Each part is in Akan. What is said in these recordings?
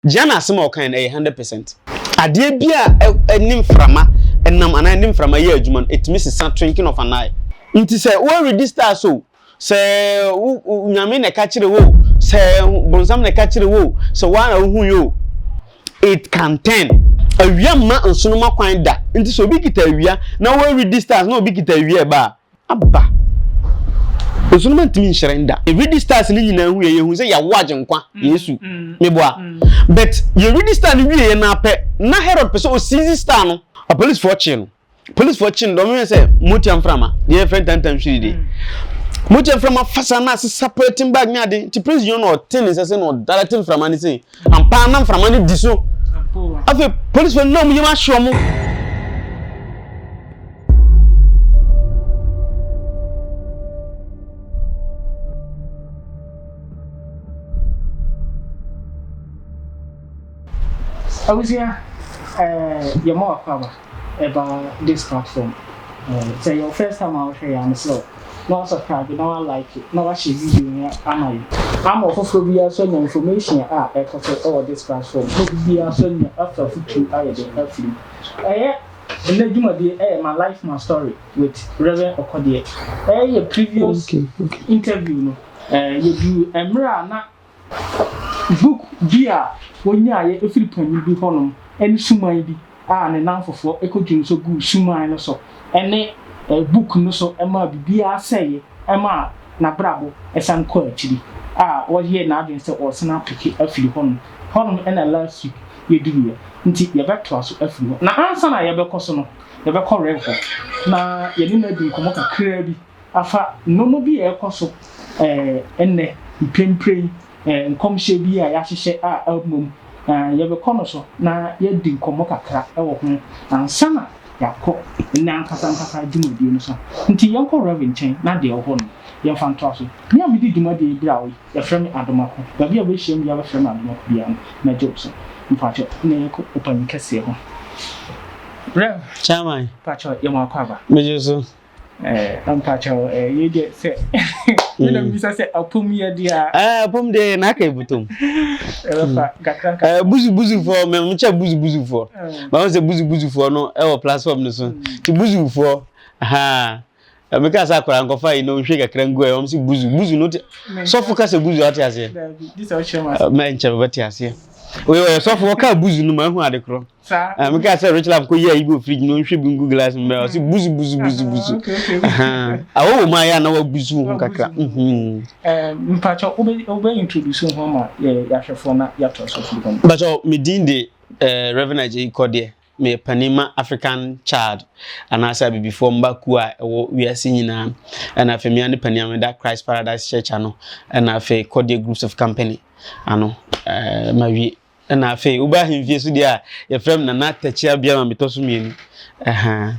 Gianna asɛm a ɔkae no ɛyɛ 100%. Adeɛ bi a ɛne mframa nam anaa ɛne mframa yɛ adwuma no, ɛtumi sesa twinkling of an eye. Nti sɛ woaredi stars o, sɛ wo Nyame na ɛka kyerɛ wo o, sɛ bonsam na ɛka kyerɛ wo o, sɛ woara na wohui o, it can turn. Awia mma nsoromma kwan da. Nti sɛ obi kita awia na woaredi stars na obi kita awia ɛba a, aba. Nsoromma ntumi nhyerɛn da. Yɛredi stars no nyinaa hu yɛ, yɛhu sɛ yɛawo Agyenkwa, Yesu. Meboa? But yɛredi star no wieɛ no ara pɛ, na Herod pɛ sɛ ɔseize star no. Apolisifoɔ kyee no. Polisifoɔ kyee no, deɛ wɔyɛ sɛ motia mframa, deɛ yɛfrɛ ntantan hwiri deɛ. Motia mframa fa saa na asesa polythene bag ne ade. Nti Prince John na ɔte ne nsa sɛ na ɔdirect mframa no sei. Ampa ara na mframa no di so. Afei polisifoɔ no na wɔn yam ahye wɔn. Abusua, eh, yɛma wakɔ aba ɛba this platform. Eh, sɛ yɛ first time a wohwɛ yɛ a, mesrɛ wo na wa subscribe na wa like na wa share video no ama yɛ. Ama ɔfoforɔ biara nso anya information a ɛkɔ so ɛwɔ this platform na obi biara nso anya afa afutuo ayɛ dɛn afiri mu. Ɛyɛ Ɛnnɛ dwumadie ɛyɛ My Life My Story with Rev Ɔkɔdeɛ. Ɛyɛ yɛ previous interview no, yɛduu mmerɛ a na book bi a wɔnyaaeɛ firi panin bi hɔnom ne suman bi a ne nnamfofoɔ kɔdwonsɔ guu suman no so ne book no so maa biribiara sɛeɛ maa n'abrabɔ san kɔɔ akyiri a ɔyɛɛ n'adwene sɛ ɔresan apeke afiri hɔnom. Hɔnom na last week yɛduruiɛ, nti yɛbɛtoa so afiri hɔ. Na ansa na yɛbɛkɔ so no, yɛbɛkɔ Rev hɔ na yɛne no adi nkɔmmɔ kakraa bi afa nnoɔma bi a ɛrekɔ so ɛnnɛ, mprempren, nkɔmhyɛ bi a yɛahyehyɛ a ammam. Yɛbɛkɔ no so na yɛadi nkɔmmɔ kakra wɔ ho ansa na yɛakɔ nnɛ ankasa ankasa dwumadie no so. Nti yɛnkɔ Rev nkyɛn na deɛ ɛwɔ hɔ no, yɛmfa ntoa so. Me a medi dwumadie yi berɛ a wo. Yɛfrɛ me Adomako. Baabi a wobɛhyiam biara bɛfrɛ me Adomako biara no, mɛgye wo so. Mpakyɛ, na yɛnkɔ ɔpanyin kɛseɛ hɔ. Rev. Chairman. Mpakyɛ, yɛ mo akwaaba. Megye wo so. Eh, mpakyɛ, eh, yei deɛ sɛ, me na mebisa sɛ apom yɛ deɛ a. Eh, apom deɛ na aka ebutom. Ɛbɛfa kakra nkakra. Eh, buzu buzu foɔ, mɛ mo kyɛ buzu buzu foɔ. Ma ho sɛ buzu buzu foɔ no ɛwɔ platform no so. Ti buzu foɔ, ha. Meka sɛ akwadaa nkɔfa yi na ɔnhwie kakra ngu ɛ wɔn sɛ buzu buzu no te sɔfo ka sɛ buzu ate aseɛ mɛ nkyɛn bɛte aseɛ oyɛ ɔyɛ sɔfo ɔka buzu no ma ehu ade korɔ meka sɛ rich life kɔ yi ayi bi wɔ fridge na ɔnhwie bi ngu glass mu bɛrɛ ɔsɛ buzu buzu buzu buzu awɔ wɔ mu ayɛ a na wabuzu ho kakra. Mpakyɛ wobɛ introduce ho ama yɛahwɛfoɔ na yɛatoa so afiri hɔ. Mpakyɛ me din de Reverend Agyei Kɔdeɛ. Meyɛ panin ma African Child anaasɛ Abibifoɔ mma kuo a ɛwɔ wiase nyinaa. Ɛna afei me ara ne panin a meda Christ Paradise Church ano. Ɛna afei Kɔdeɛ Groups of Company ano. Ɛɛ mawie. Ɛna afei woba ahemfie so deɛ a yɛfrɛ me Nana Takyi Abia ma metɔ so mmienu. Ɛhaa.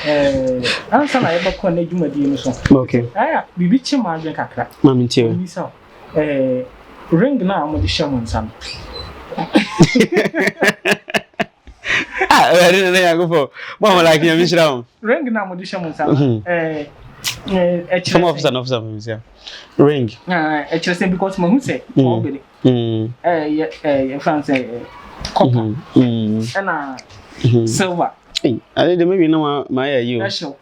Ɛɛ ansa na yɛbɛkɔ nnɛ dwumadie no so. Okay. Ɛɛ biribi kye m'adwene kakra. Ma mentie o. Memmisa wo. Eh, ring no a wɔde hyɛ mo nsa no. Ah, ɛwɛde nana Nyankopɔn. Mo a mo like nyame nhyira mo. Ring no a wɔde hyɛ mo nsa no. Mhm. Eh, eh, ɛkyerɛ sɛ. Officer no officer mo nsia. Ring. Ah, ɛkyerɛ sɛ because mahu sɛ mm. ɔbɛne. Mm. Eh, yɛ eh, yɛfrɛ no sɛ eh, copper. Mm. Ɛna mm-hmm. silver. Hey, ade de maybe na ma ayɛ yi o. Ɛhyɛ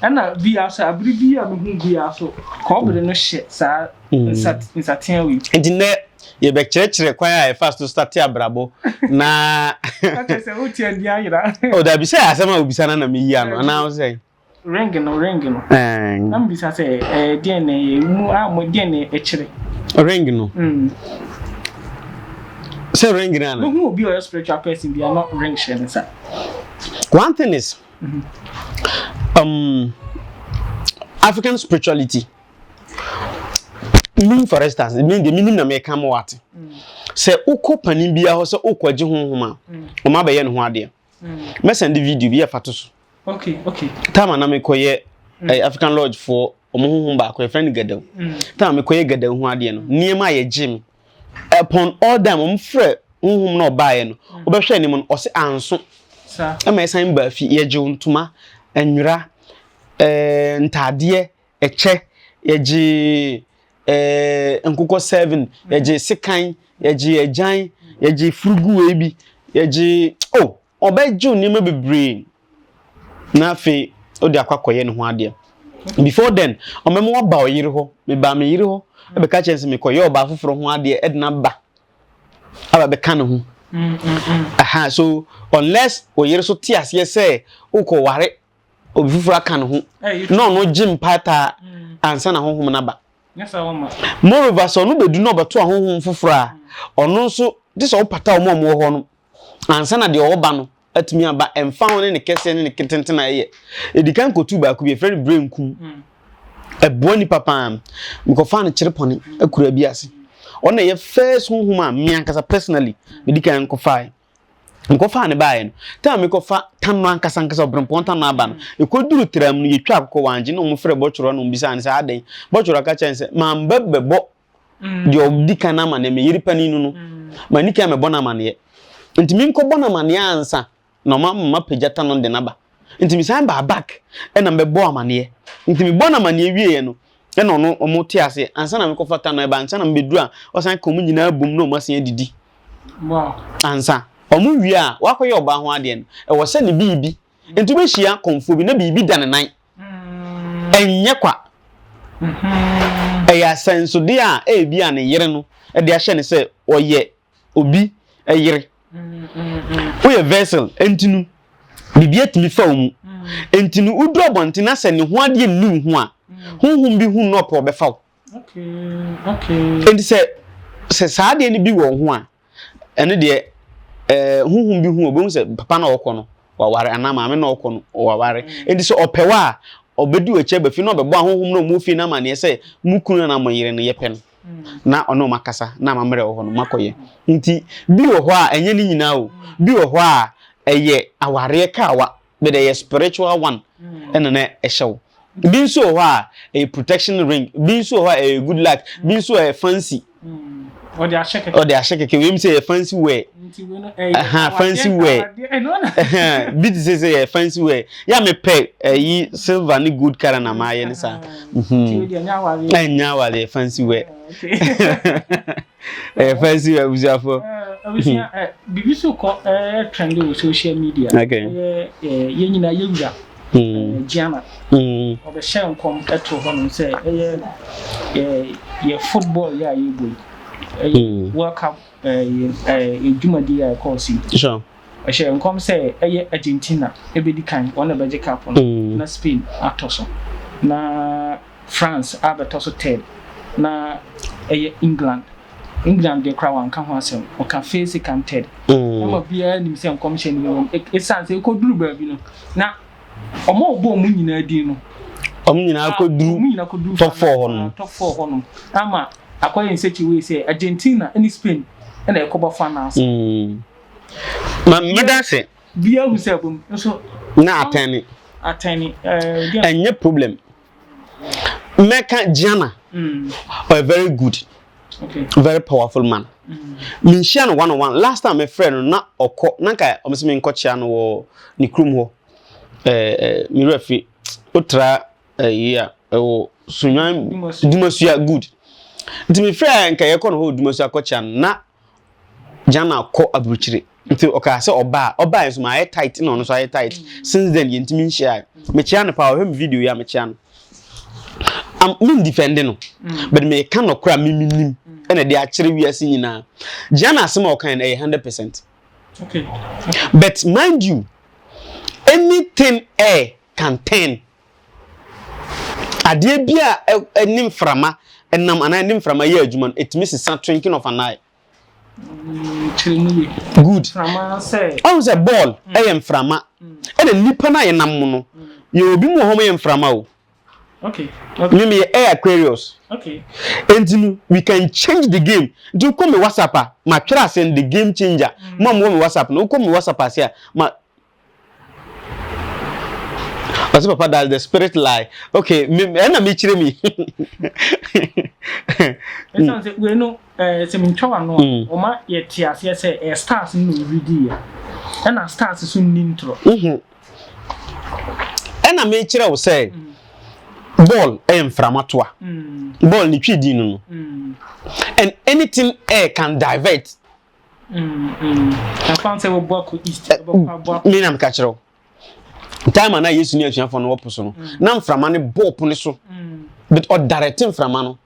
Ɛna bia so abere bi a mehu bia so kɔbere no hyɛ saa nsa nsatea wei. Nti nnɛ yɛbɛkyerɛkyerɛ kwan a yɛfa so starte abrabɔ na. Na kyerɛ sɛ wote ani ayera. Oh dabi sɛ asɛm a wobisa no na meyi ano anaa wo sɛ. Ring no ring no. Na mebisa sɛ ɛɛ deɛn na ɛyɛ mu a mo deɛn na ɛkyerɛ. Ring no. Sɛ ring no ana. Mehu obi a ɔyɛ spiritual person bi a na ring hyɛ ne nsa. One thing is. Um, African spirituality. Me for instance, me de me na me ka mo ate. Sɛ wokɔ panin biara hɔ sɛ wokɔgye honhom a, wɔn abɛyɛ ne ho adeɛ. Mɛsɛn de video bi yɛ fa to so. Okay, okay. Time a na mekɔyɛ eh, African Lodge foɔ wɔn honhom baako yɛfrɛ no Gadaw. Time a mekɔyɛ Gadaw ho adeɛ no, nneɛma a yɛgye me Upon all them, wɔn frɛ honhom na ɔbaeɛ no, wobɛhwɛ anim no, ɔse anso. Ɛma ɛsan baa fi, yɛgye ntoma, nwera, ɛɛ ntaadeɛ, ɛkyɛ, yɛgye ɛɛ nkokɔ seven, yɛgye sekan, yɛgye agyan, Yɛgye furugu wei bi, yɛgye oh, ɔbɛgye wo nneɛma bebree na afei wode akɔ akɔyɛ ne ho adeɛ. Before then, ɔmɛma waba ɔyere hɔ. Mebaa me yere hɔ bɛka kyerɛ no sɛ mekɔyɛ ɔbaa foforɔ ho adeɛ de no aba aba bɛka ne ho. Aha, so unless ɔyere so te aseɛ sɛ wokɔware obi foforɔ aka ne ho na ɔno gye mpataa ansa na honhom no aba. Moreover, sɛ ɔno bɛdu na ɔbɛto ahonhom foforɔ a, ɔno nso gye sɛ wopata wɔn a wɔwɔ hɔ no ansa na deɛ ɔba no atumi aba, ɛmfa ho ne ne kɛseɛ ne ne tenten a ɛyɛ. Ɛdi kan kɔtu baako bi, yɛfrɛ no berɛnkum. Ɛboa nipa paa. Mekɔfaa no kyerepɔne akura bi ase. Ɔno na ɛyɛ first honhom a me ankasa personally medi kan kɔfaeɛ. Mekɔfaa no baeɛ no, time a mekɔfa tanɔ ankasa ankasa, ɔberempɔn tanɔ aba no, ɛkɔduru tram no, yɛtwa akokɔ wangye na wɔfrɛ bɔtwerɛ na wɔbisaa no sɛ adɛn. Bɔtwerɛ ka kyerɛ no sɛ mamba bɛbɔ deɛ ɔdi kan no amaneɛ, me yere panin no no, manni kan mɛbɔ no amaneɛ. Nti menkɔbɔ no amaneɛ ansa na ɔma mapagya tanɔ de no aba. Nti mesan baa back ɛna mebɛbɔɔ amaneɛ. Nti mebɔɔ no amaneɛ wieɛ no, ɛna ɔno ɔmo te aseɛ ansa na mekɔfa ta no ɛba ansa na mebɛduru a ɔsan ka ɔmo nyinaa bom na ɔmo asan adidi. Wow. Ansa ɔmo wie a wakɔyɛ ɔbaa ho adeɛ no, ɛwɔ sɛ ne biribi. Nti wobɛhyia kɔmfoɔ bi na biribi da ne nan. Ɛnyɛ kwa. Ɛyɛ asɛnsodeɛ a ebi a ne yere no de ahyɛ no sɛ ɔyɛ obi yere. Woyɛ vessel, enti no biribi atumi fa wo mu. Enti no wodu abɔnten na sɛ ne ho adeɛ nni wo ho a, honhom bi hu no na ɔpɛ ɔbɛfa wo. Enti sɛ sɛ saa adeɛ no bi wɔ wo ho a, ɛno deɛ ɛɛ honhom bi hu ɔbɛhu sɛ papa na ɔkɔ no waware anaa maame na ɔkɔ no waware. Enti sɛ ɔpɛ wo a, ɔbɛdi w'akyi aba fie na ɔbɛbɔ ahonhom na ɔmo fie no amaneɛ sɛ mo kunu anaa mo yere no yɛpɛ no. na ɔne wɔn akasa na amammerɛ wɔ hɔ no makɔyɛ. Nti bi wɔ hɔ a ɛnyɛ ne nyinaa o, bi wɔ hɔ a ɛyɛ awareɛ kawa but ɛyɛ spiritual one ɛna na ɛhyɛ wo. Bi nso wɔ hɔ a ɛyɛ protection ring, bi nso wɔ hɔ a ɛyɛ good luck, bi nso ɛyɛ fancy. Ɔde ahyɛ kɛkɛ. Ɔde ahyɛ kɛkɛ wei mu sɛ yɛ fancy wear. Ɛha fancy wear. Bi te sɛ sɛ yɛ fancy wear. Yɛ a mepɛ ɛyi silver ne gold colour na maa yɛ ne saa. Ɛnyɛ awareɛ fancy wear. Ɛyɛ fancy wear abusuafoɔ. Abusua biribi so kɔ ɛyɛ trend wɔ social media. Okay. Ɛyɛ yɛn nyinaa yɛ wura. Gianna. Ɔbɛhyɛ nkɔm ɛto hɔnom sɛ ɛyɛ yɛ football yɛ a yɛbɔ yi. Ɛyɛ World Cup ɛɛ dwumadi a ɛkɔɔ so yi. Sure. Ɔhyɛɛ nkɔm sɛ ɛyɛ Argentina ɛbɛdi kan, wɔn na ɛbɛgye cup no, na Spain atɔ so, na France abɛtɔ so third, na ɛyɛ England. England deɛ koraa wanka ho asɛm, ɔka first, second, third. Ɛma obiara nim sɛ nkɔmhyɛ no bɛba mu. Ɛsiane sɛ ɛkɔduru baabi no, na wɔn a wɔbɔɔ wɔn nyinaa din no, Wɔn nyinaa kɔduru top four hɔ nom. Top four hɔ nom. Ama akɔyɛ in such a way sɛ Argentina ne Spain na ɛkɔbɔ finals. Ma meda ase. Bia hu sɛ bom nso. Na atɛne. Atɛne. Ɛnyɛ problem. Mɛka Gianna. Ɔyɛ very good. Okay. Very powerful man. Menhyia no one on one. Last time mefrɛ no na ɔkɔ na nka ɔmo sɛ menkɔkyea no wɔ ne kurom hɔ. Ɛɛ me werɛ fi. Wotra ɛyi a ɛwɔ Sunwan Dumasua good. Nti mefrɛ nka yɛkɔ no hɔ Dumasua kɔkyea no na Jana kɔ aburukyire nti ɔkaa sɛ ɔba a ɔbaeɛ nso mayɛ tight na ɔno nso ayɛ tight since then yɛntumi nhyia mekyea no paa ɔhwɛ me video yi a mekyea no am me defend no but meka nɔkorɛ a me menim ɛna de akyerɛ wiase nyinaa Jana asɛm a ɔkae no ɛyɛ 100% okay. But mind you anything air can turn adeɛ bi a ɛne mframa ɛnam anaa ɛne mframa yɛ adwuma no ɛtumi sesa twinkling of an eye. Good. Ɔhu sɛ bɔɔl ɛyɛ mframa ɛna nipa no a yɛnam mu no yɛ obi mu wɔ hɔ yɛ mframa o. Me meyɛ air Aquarius. Enti no we can change the game. Nti wokɔ me WhatsApp a matwerɛ ase no the game changer. Mo a mowɔ me WhatsApp no wokɔ me WhatsApp ase a ma Ɔsɛ papa does the spirit lie? Okay, me ɛna me kyerɛ mi. Ɛsan sɛ wei no ɛɛ sɛ mentwa w'ano a mm. ɔma yɛte aseɛ sɛ ɛyɛ stars no na ɔredi yɛ ɛna stars so nni ntorɔ. Mhm. Ɛna mekyerɛ wo sɛ mm. ball ɛyɛ mframa toa. Mm. Ball ne twi din no no. And anything air can divert. Ɛmfa sɛ wɔbɔ akɔ east, wɔbɛkɔ abɔ akɔ. Me na meka kyerɛ wo. Time a na Yesu ne asuafoɔ no wɔ po so no, na mframa no bɔɔ po no so. But ɔdarete mframa no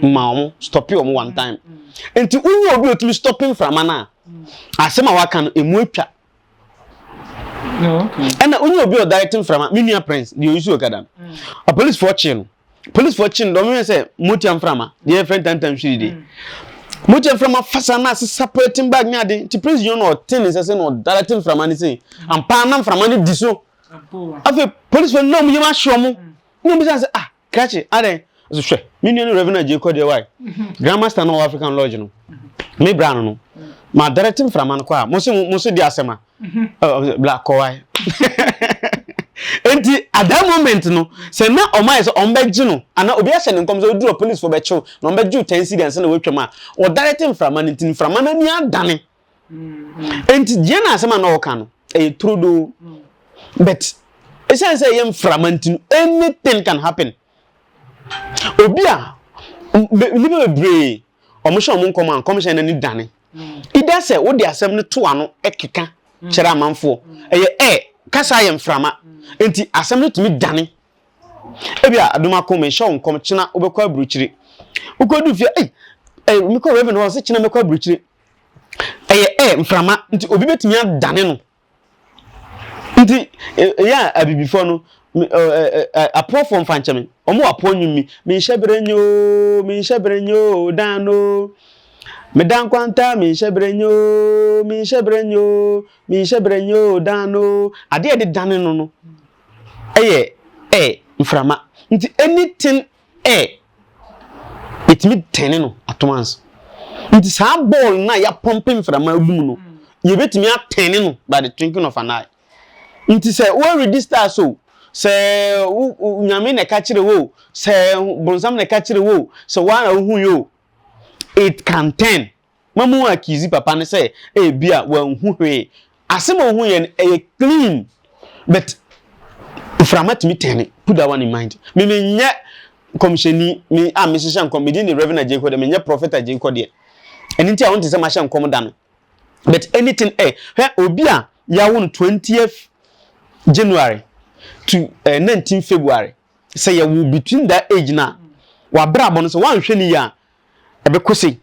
ma wɔn, stɔpe wɔn one time. Nti wonyɛ obi a otumi stɔpe mframa no a, asɛm a waka no, emu atwa. Ɛna wonyɛ obi a ɔdarete mframa, me nua Prince, deɛ oyi so okada no, apolisifoɔ kyee no. Polisifoɔ kye no dɛ ɔmo sɛ motia mframa deɛ yɛfrɛ ntantan hwiri de. Motia mframa fasa na asesa polythene bag ne ade nti Prince John na ɔte ne nsa sɛ na ɔdara te mframa ne sei. Ampa na mframa no di so. Afei polisifoɔ no na ɔmo yam ahye ɔmo. Na ɔmo bisa sɛ ah krakye adɛn? Ɔsɛ hwɛ me nua no Reverend Adjei kɔ deɛ why? Grandmaster na ɔwɔ African Lodge no. Me bra no no. Ma dara te mframa no kɔ a mo se mo se di asɛm a. Bla kɔwae. Nti at that moment no, sɛ na ɔmo ayɛ sɛ ɔmo bɛgye no, anaa obi ahyɛ ne nkɔm sɛ oduru hɔ polisifo bɛkyew na ɔmo bɛgye wo ten cedi ansa na watwam a, ɔdirect mframa no nti mframa no ani adane. Nti deɛ na asɛm a na ɔka no, ɛyɛ turodoo. But ɛsiane sɛ ɛyɛ mframa nti no, anything can happen. Obi a, nnipa bebree, ɔmo hyɛ ɔmo nkɔm a, nkɔmhyɛ no ani dane. Either sɛ wode asɛm no to ano keka kyerɛ amanfoɔ, ɛyɛ air, kasa yɛ mframa, nti asɛm no tumi dane. Ebia Adomako mehyɛ wo nkɔm kyena wobɛkɔ aburukyire. Wokɔdu fie, ei, eh, mekɔ Reverend hɔ ɔse kyena mɛkɔ aburukyire. Ɛyɛ air, mframa, nti obi bɛtumi adane no. Nti ɛyɛ a abibifoɔ no apoɔfoɔ mfa nkyɛ me, wɔn wɔ apoɔ nnwom mi, menhyɛ berɛ nyɛ oo, menhyɛ berɛ nyɛ oo, dan no, meda nkwanta, menhyɛ berɛ nyɛ oo, menhyɛ berɛ nyɛ oo, menhyɛ berɛ nyɛ oo, dan no. Adeɛ a yɛde dane no no ɛyɛ ɛ mframa. Nti anything air, yɛtumi tɛne no at once. Nti saa bɔɔl no a yɛapɔmpe mframa agu mu no, yɛbɛtumi atɛne no by the twinkling of an eye. Nti sɛ woaredi stars o, sɛ wo Nyame na ɛka kyerɛ wo o, sɛ bonsam na ɛka kyerɛ wo o, sɛ woara na wohui o, it can turn. Ma mo accuse papa no sɛ ebia wanhu hwee. Asɛm a ohuiɛ no ɛyɛ clean but mframa tumi tɛne. Put that one in mind. Me menyɛ nkɔmhyɛni me a mehyehyɛ nkɔm me din de Reverend Adjei Kɔdeɛ menyɛ Prophet Adjei Kɔdeɛ. Ɛno nti a wonte sɛ mahyɛ nkɔm da no. But anything eh hwɛ obi a yɛawo no 20th January to eh, 19 February sɛ yɛwo between that age no a wabrabɔ no sɛ woanhwɛ no yie a ɛbɛkɔ sei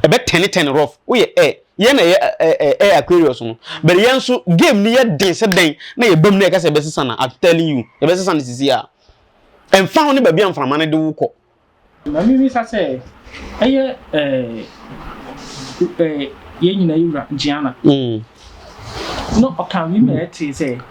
ɛbɛtɛnetɛne rough woyɛ air yɛn na ɛyɛ ɛ air Aquarius no but yɛn nso game no yɛ den sɛ dɛn na yɛba mu na yɛka sɛ yɛbɛsesa no I'm telling you yɛbɛsesa no sisi a ɛmfa ho ne baabi a mframa no de wo kɔ. Ma memmisa sɛ, ɛyɛ ɛɛ ɛɛ yɛn nyinaa yɛ wura Gianna no ɔka bi ma yɛtee sɛ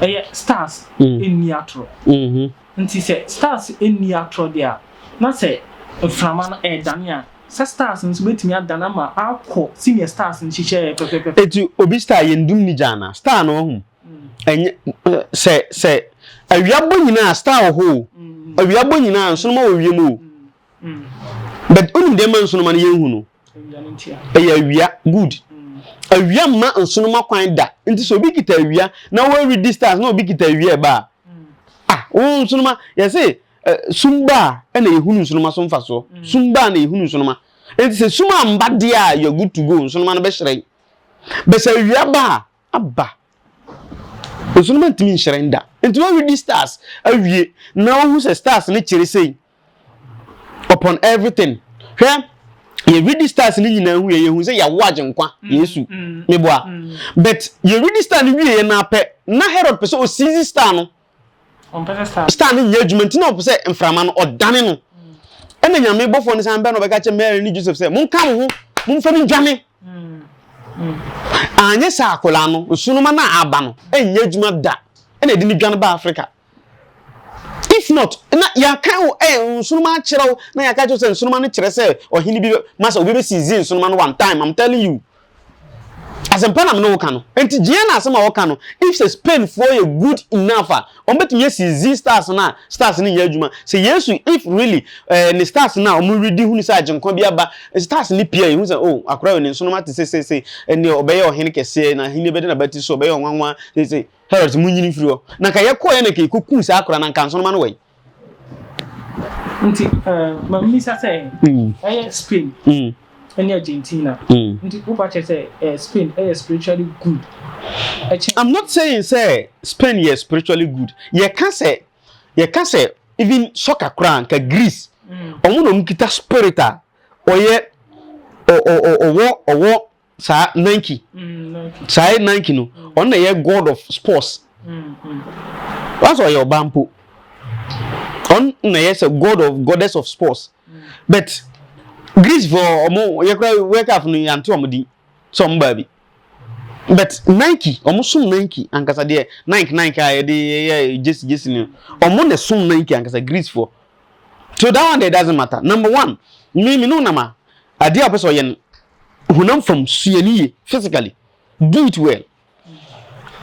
ɛyɛ stars nni atoro. Nti sɛ stars nni atorɔ deɛ a, na sɛ mframa no ɛredane a, sɛ stars no nso bɛtumi adane ama akɔ sɛdeɛ stars no hyehyɛeɛ pɛpɛpɛpɛ. Eti obi star yɛn dum ni gya anaa? Star no wahu? Ɛnyɛ sɛ sɛ awia bɔ nyinaa star wɔ hɔ o. Awia bɔ nyinaa nsoroma wɔ wiem o. But wonim deɛ ɛma nsoroma no yɛnhu no? Ɛyɛ awia. Good. Awia mma nsoroma kwan da. Nti sɛ obi kita awia na wɔredi stars na obi kita awia ɛba a, ah, wo nsoroma, yɛse eh, sum ba a ɛna yɛhunu nsoroma so mfasoɔ. Sum ba a na yɛhunu nsoroma. Nti sɛ sum amba deɛ a, you're good to go, nsoroma no bɛhyerɛn. But sɛ awia ba a, aba. Nsoroma ntumi nhyerɛn da. Nti wɔredi stars awie na wohu sɛ stars no kyerɛ sei. upon everything hwɛ yɛ ready stars ne nyinaa hu yɛ yɛhu sɛ yɛawo agyenkwa mm, yesu mm, meboa mm. but yɛ ready star no wie yɛ na apɛ na herod pɛ sɛ ɔsizi star no star no nyɛ adwuma nti na ɔpɛ sɛ mframa no ɔdane no ɛna nyame bɔfoɔ no san bɛ na ɔbɛka kyɛ mary ne joseph sɛ monka mo ho momfa no dwane anyɛ sɛ akwadaa no nsonoma no a aba no ɛnyɛ adwuma da ɛna ɛde no dwane ba africa If not, na yɛaka wo ɛ nsoroma akyerɛ wo na yɛaka kyerɛ sɛ nsoroma no kyerɛ sɛ ɔhene bi masa obi bɛsizi nsoroma no one time I'm telling you. Asɛmpa na me ne wo ka no. Nti gyeɛ na asɛm a wɔka no if sɛ Spain foɔ yɛ good enough a wɔn bɛtumi asizi stars no a stars no nyɛ adwuma. Sɛ Yesu if really eh, ne stars no a wɔn redi hunu sɛ agyenkwa bi aba stars no pie a yɛhu sɛ oh akora wei ne nsoroma te sɛ sei sei ɛnneɛ ɔbɛyɛ ɔhene kɛseɛ na ahennie bɛda n'abati so ɔbɛyɛ ɔnwanwa sei sei. Herod mu nyini mfiri hɔ. Na nka yɛkɔeɛ na nka yɛkɔkuu saa akwadaa no anka nsonoma no wɔ he? Nti eh, ma mmisa sɛ, ɛyɛ Spain. Ɛne Argentina. Nti wopa kyerɛ sɛ Spain ɛyɛ spiritually good ɛkyɛn. I'm not saying sɛ Spain yɛ spiritually good. Yɛka sɛ even soccer koraa, nka Greece ɔmo na ɔmo kita spirit a ɔyɛ ɔwɔ saa Nike. Nike. Saa Nike no, ɔno na yɛ god of sports. Wɔn sɛ ɔyɛ ɔbaa mpo, ɔno na yɛ sɛ god of goddess of sports. But Greece for ɔmo yɛ kora World Cup no, yante ɔmo din sɛ ɔmo baabi. But Nike, ɔmo som Nike ankasa deɛ, Nike a yɛde yɛ jersey no, ɔmo na som Nike ankasa, Greece for. So that one there doesn't matter. Number one, me no nama adeɛ a ɔpɛ sɛ ɔyɛ no, honam fam sua ne yie, physically do it well.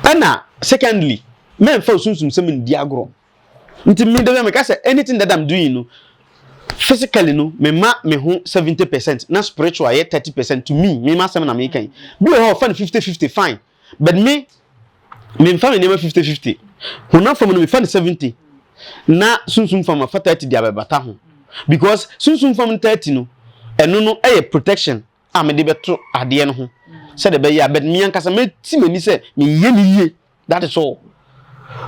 Ɛna secondly, mɛnfa osunsum sɛm ndi agorɔ. Nti mi de meka sɛ anything that I'm doing no, physically no, me ma me ho 70% na spiritual yɛ 30%. To me ma asɛm na me kan bi wɔ hɔ, ɔfa no 50-50, fine. But me nfa me nneɛma 50-50. Honam fam no, me fa no 70 na sunsum fam afa 30 de abɛbata ho, because sunsum fam 30 no, ɛno no ɛyɛ protection a mede bɛto adeɛ no ho sɛde ɛbɛyɛ a. But me ankasa mɛti m'ani sɛ meyɛ ne yie, that is all.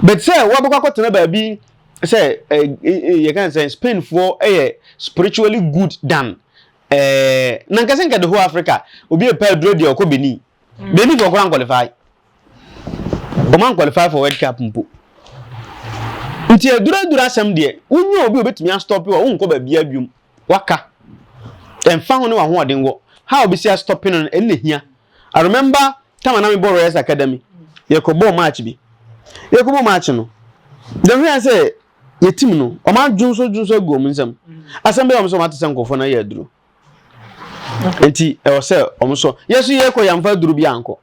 But sɛ wabɛkɔ akɔtena baabi sɛ ɛ ɛ yɛka sɛ Spainfoɔ ɛyɛ spiritually good than na nkasa nka the whole Africa, obi epa aduro deɛ ɔkɔ Benin. Benin fɔ koraa nqualify, ɔmo anqualify for World Cup mpo. Nti aduro aduro asɛm deɛ, wonye obi a obetumi astop wɔ, wonkɔ baabi abiom waka ɛnfa ho ne wahoɔden wɔ how obi si astop no, ɛnna hia. I remember time a na mi bɔ Royals Academy, yɛkɔ bɔɔ match bi. Yɛkɔ bɔɔ match no, dɛm hwɛ sɛ yɛ team no, ɔmo adwonso dwonso agu ɔmo nsam. Asɛm bɛyɛ ɔmo sɛ ɔmo ate sɛ nkɔfoɔ no ayɛ aduro, nti ɛwɔ sɛ ɔmo so yɛ so yɛkɔ yɛmfa aduro bi ankɔ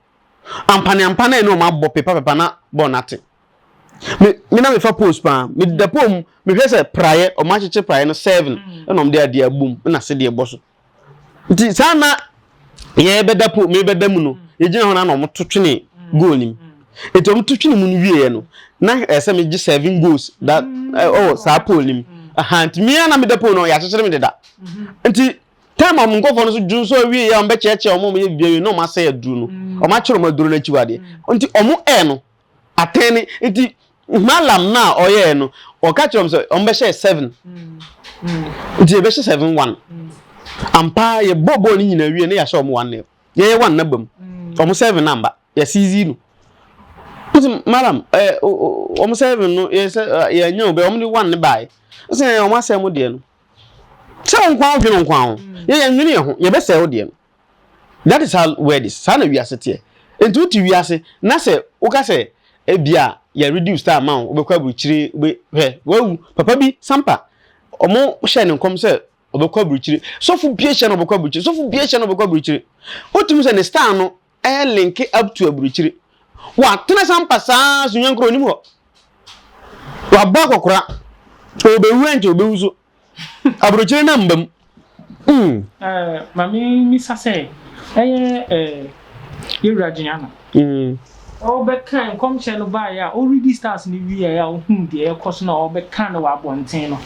ampane ampane ne ɔmo abɔ pepa pepa na bɔɔl nate. Me na mefa post paa, me da pole mu, mehwɛ sɛ praeɛ ɔmo akyekyere praeɛ no seven, ɛna ɔmo de adeɛ abom ɛna sedeɛ bɔ so. Nti saa na yɛbɛda pole, mebɛda mu no, yɛgyina hɔ na ɔmo to twene goal nim. Nti ɔmo to twene mu no wieɛ no, na ɛsɛ megye seven goals that ɛwɔ saa pole nim aha. Nti mmea na meda pole no, yɛakyekyere me deda. Nti time a ɔmo nkɔfoɔ no so dwu nso awie yɛ, ɔmo bɛkyerɛkyerɛ ɔmo, ɔmo yɛ biribi awie na ɔmo asɛ aduro no, ɔmo akyerɛ ɔmo aduro no akyi wɔ adeɛ. Nti ɔmo ɛɛ no atɛn ne. Nti malam na ɔyɛɛ no, ɔka kyerɛ ɔmo sɛ ɔmo bɛhyɛ seven. Nti yɛbɛhyɛ 7-1 ampa. Yɛbɔ bɔɔl no nyinaa wie ne yɛahyɛ ɔmo 1-0, yɛyɛ one na bam, ɔmo seven namba yɛsizi no. Nti malam, ɔmo seven no, yɛ sɛ yɛnya o bɛ ɔmo de one ne baeɛ sɛ ɔmo asɛn mo deɛ no sɛ wo nkwa wodwene nkwa ho, yɛyɛ nwene yɛ ho, yɛbɛsɛe wo deɛ no. That is how word is. Saa na wiase teɛ. Nti wote wiase na sɛ woka sɛ ebia yɛ reduce star ma wo, wobɛkɔ aburukyire, wobɛ hwɛ wawu. Papa bi sampa, ɔmo hyɛ ne nkɔm sɛ ɔbɛkɔ aburukyire. Sɔfo bie hyɛ no ɔbɛkɔ aburukyire, sɔfo bie hyɛ no ɔbɛkɔ aburukyire. Wotumi sɛ ne star no ɛyɛ link up to aburukyire. Watena sampa saa so nyankoro onim hɔ, wabɔ akɔkora, ɔbɛwu ɛnkyɛ ɔbɛwu so aburukyire na mbam. Maame misa sɛ ɛyɛ yɛwura Gyina ɔbɛka nkɔmhyɛ no baeɛ a ɔredi stars no wieɛ a ɔhuu deɛ ɛkɔ so na ɔbɛka no wɔ abɔnten no,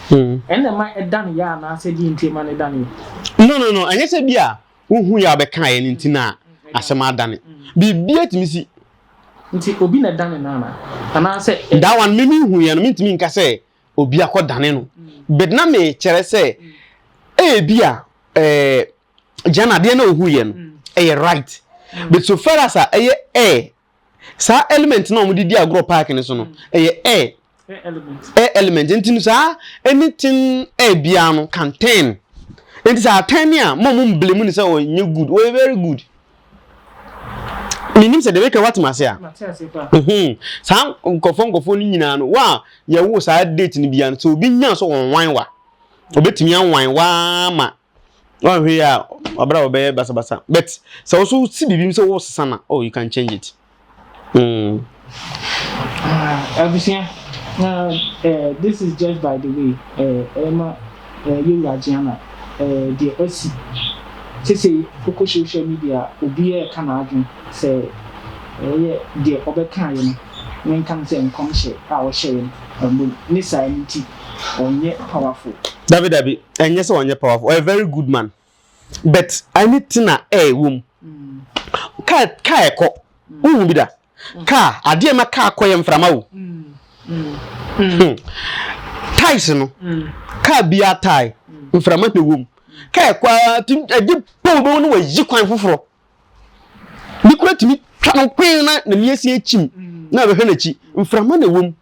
ɛnna ɛma ɛda no yɛ anaasɛ deɛ nti ɛma no da no yɛ? No, ɛnyɛ sɛ bi a wohu yɛ a ɔbɛka yɛ no nti na asɛm adane. Biribi atumi si. Nti obi na ɛda ne nana anaasɛ? That one, me hu yɛ no, mentumi nka sɛ obi akɔ dane no. But na mekyerɛ sɛ ebi a gyana adeɛ na ohu yɛ no ɛyɛ right. But so far as a ɛyɛ air, saa element na wɔde di agorɔ park no so no, ɛyɛ air. Air element. Air element. Nti no, saa anything air biara no can turn. Nti sɛ atɛn ne a, mo blame ne sɛ ɔnyɛ good. Ɔyɛ very good. Menim sɛ deɛ meka watem ase a. Mate ase paa. Saa nkɔfoɔ no nyinaa no wa a yɛwo saa date no biara no, sɛ obi nya so wɔnwan wa, obɛtumi anwan waa ma wanhwɛ yi a, ɔbrɛ a wɔbɛyɛ basabasa. But sɛ wo so si biribi mu sɛ wosesa na, oh, you can change it. Ah, abusua na this is just by the way. Ɛma yɛwura Gyana deɛ asi sese koko social media, obiara ɛka n'adwene sɛ ɛyɛ deɛ ɔbɛka yɛ no, menka no sɛ nkɔmhyɛ a ɔhyɛ yɛ no ɛmbom ne saa no nti ɔnyɛ powerful. Dabi dabi, ɛnyɛ sɛ ɔnyɛ powerful. Ɔyɛ very good man. But anything a air wɔ mu. Kaa kaa ɛkɔ. Wohu bi da? Kaa adeɛ ma kaa kɔ yɛ mframa o. Hmm. Ties no. Kaa biara tie mframa na ɛwɔ mu. Kaa ɛkɔ ara ti ɛgye pɔw bɛwu no wɔayi kwan foforɔ. Bi kura tumi twa no kwen na n'ani asi akyim na ɛbɛhwɛ n'akyi. Mframa na ɛwɔ mu.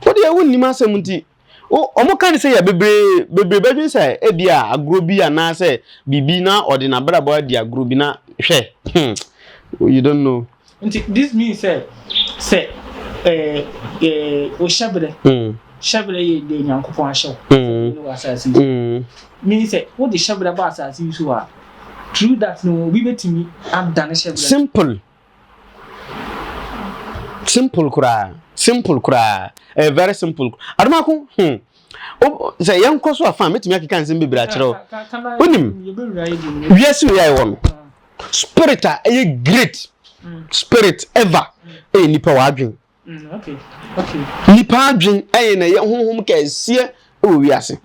Wo deɛ wonnim asɛm nti wɔn ka ne sɛ yɛ bebree bebree bɛdwen sɛ ebi a agorɔ bi anaasɛ biribi na ɔde n'abrabɔ adi agorɔ bi na hwɛ hmm you don't know. Nti this means sɛ sɛ ɛɛ ɛɛ o hyɛbrɛ mm. hyɛbrɛ yɛ deɛ Nyankopɔn ahyɛ wo mm. wɔ asase yi mm. means sɛ wode hyɛbrɛ ba asase yi so a through that no obi bɛtumi adane hyɛbrɛ. Simple. Simple koraa simple koraa ɛyɛ very simple adomako hmm o sɛ yɛn kɔ so afa mɛtumi akeka nsɛm bebree akyerɛ wo wonim wiase wei a yɛwɔ no spirit a ɛyɛ great spirit ever ɛyɛ nipa wɔ adwen Nnipa adwen yɛ na ɛyɛ honhom kɛseɛ wɔ wiase.